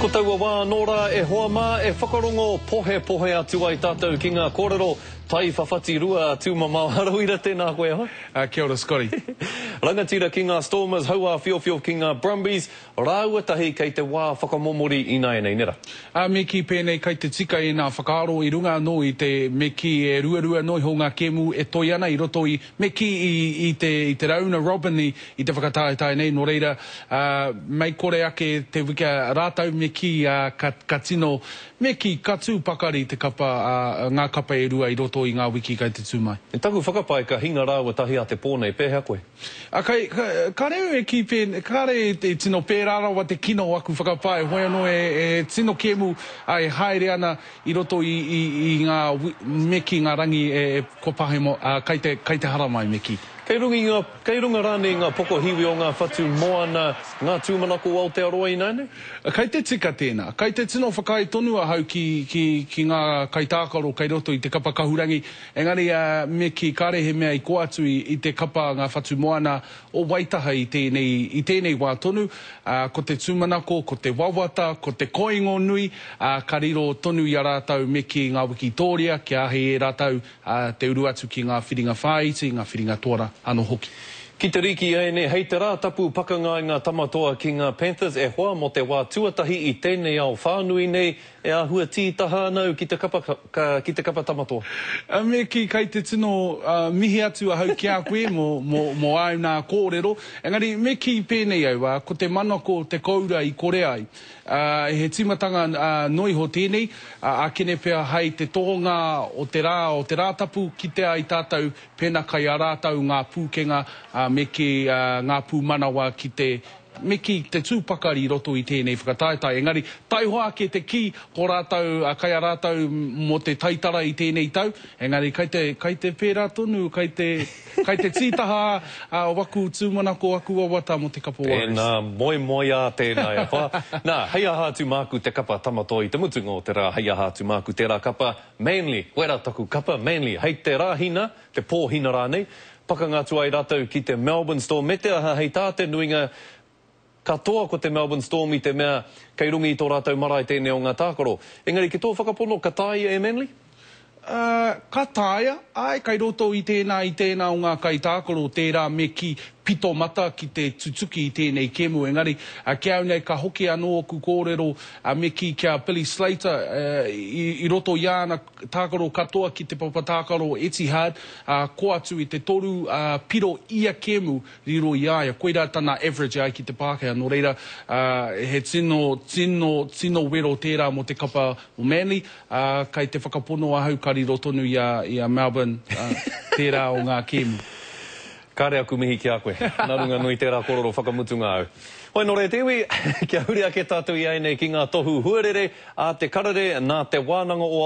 Ko taua wā anō rā e hoa mā e whakarongo pohepohe atu ai tātou ki ngā kōrero taiwhawhati rua a Tūmamao Harawira tēnā koe e hoa. Kia ora Scotty. Rangatira ki ngā Stormers, hauāwhiowhio ki ngā Brumbies, Rāua tahi kei te wā whakamomori ināianei, nera? Ā, me kī pēnei kai te tika ēnā whakaaro i runga anō i te, me kī e ruarua noa iho ngā kēmu e toi ana i roto i, me kī i, i te, i te rauna robin i, i te whakataetae nei, nō reira, ā, mei kore ake te wika rātou me kī, ā, ka, ka tino, me kī, ka tū pakari te kapa, ā, ngā kapa e rua i roto i ngā wiki kai te tū mai. Taku whakapae ka hinga rāua tahi a te pō nei, pēhea koe? A kai, kare au e kī pēnei, kare e tino pērā rawa te kino o aku whakapae, hoi anō e, e tino kēmu a e haere ana i roto i, i, i ngā me kī ngā rangi e, e kua pahemo, ā, kai te, kai te haramai me kī. Kei runga i ngā, kei runga rānei i ngā pokohiwi o ngā whatu moana ngā tūmanako o Aotearoa ināianei? Kai te tika tēnā. Kai te tino whakaae tonu ahau ki, ki, ki ngā kaitākaro kei roto i te kapa kahurangi, Engari, me kī, kāre he mea i kō atu i te kapa ngā whatu moana o Waitaha i tēnei, i tēnei wā tonu, ā, ko te tūmanako, ko te wawata, ko te koingo nui, ā, ka riro tonu i a rātou me kī ngā wikitōria kia āhei e rātou, ā, te uru atu ki ngā whiringa whāiti, ngā whiringa toara anō hoki. Ki te rīki ēnei, hei te Rātapu pakanga ai ngā tamatoa ki ngā Panthers e hoa mō te wā tuatahi i tēnei ao whānui nei, E āhua tītaha ana au ki te kapa, ki te kapa tamatoa. Me kī, kai te tino mihi atu ahau ki a koe mō, mō, mō āu nā kōrero. Engari, me kī pēnei au, ko te manako te koura i kore ai. He tīmatanga noa iho tēnei, ākene pea hai te tōnga o te rā, o te Rātapu, kitea ai tātou pēnā kai a rātou ngā pūkenga, me kī, ngā pūmanawa ki te, Me kī, te tū pakari i roto i tēnei whakataetae. Engari, taihoa ake te kī, ko rātou, kai a rātou mō te taitara i tēnei tau, engari kai te, kai te pērā tonu, kai te, kai te tītaha a waku tūmanako, aku wawata mō te kapa Warriors. Tēnā, moemoeā tēnā e hoa. Nā, hei aha atu māku te kapa Tamatoa i te mutunga o te rā, hei aha atu māku tērā kapa Manly, koirā taku kapa Manly, hei te Rāhina, te Pōhina rānei, Pakanga atu ai ratou ki te Melbourne Storm, me te aha hei tā te nuinga katoa ko te Melbourne Storm i te mea kei runga i tō rātou marae tēnei o ngā tākaro. Engari ki tō whakapono ka taea e Manly? Uh, ka taea, āe, kai roto i tēnā i tēnā o ngā kaitākaro tērā me kī pito mata ki te tutuki i tēnei kēmu. Engari, uh, ki au nei ka hoki anō ōku kōrero uh, me kī ki a Billy Slater uh, i, i roto i āna tākaro katoa ki te papa tākaro Etihad, ā, kō atu i te toru piro ia kēmu riro i a ia. Koirā tana average e ai ki te Pākehā. Nō reira, ā, he tino, tino, tino wero tērā mō te kapa o Manly, ā, kai te whakapono ahau ka riro tonu i a, i a Melbourne, ā, tērā o ngā kēmu. Kāre aku mihi ki a koe. Nā runga nui tērā korero whakamutunga au. Hoi nō reira te iwi, kia huri ake tātou i ēnei ki ngā tohu huarere a te karere nā Te Wānanga o Aotearoa.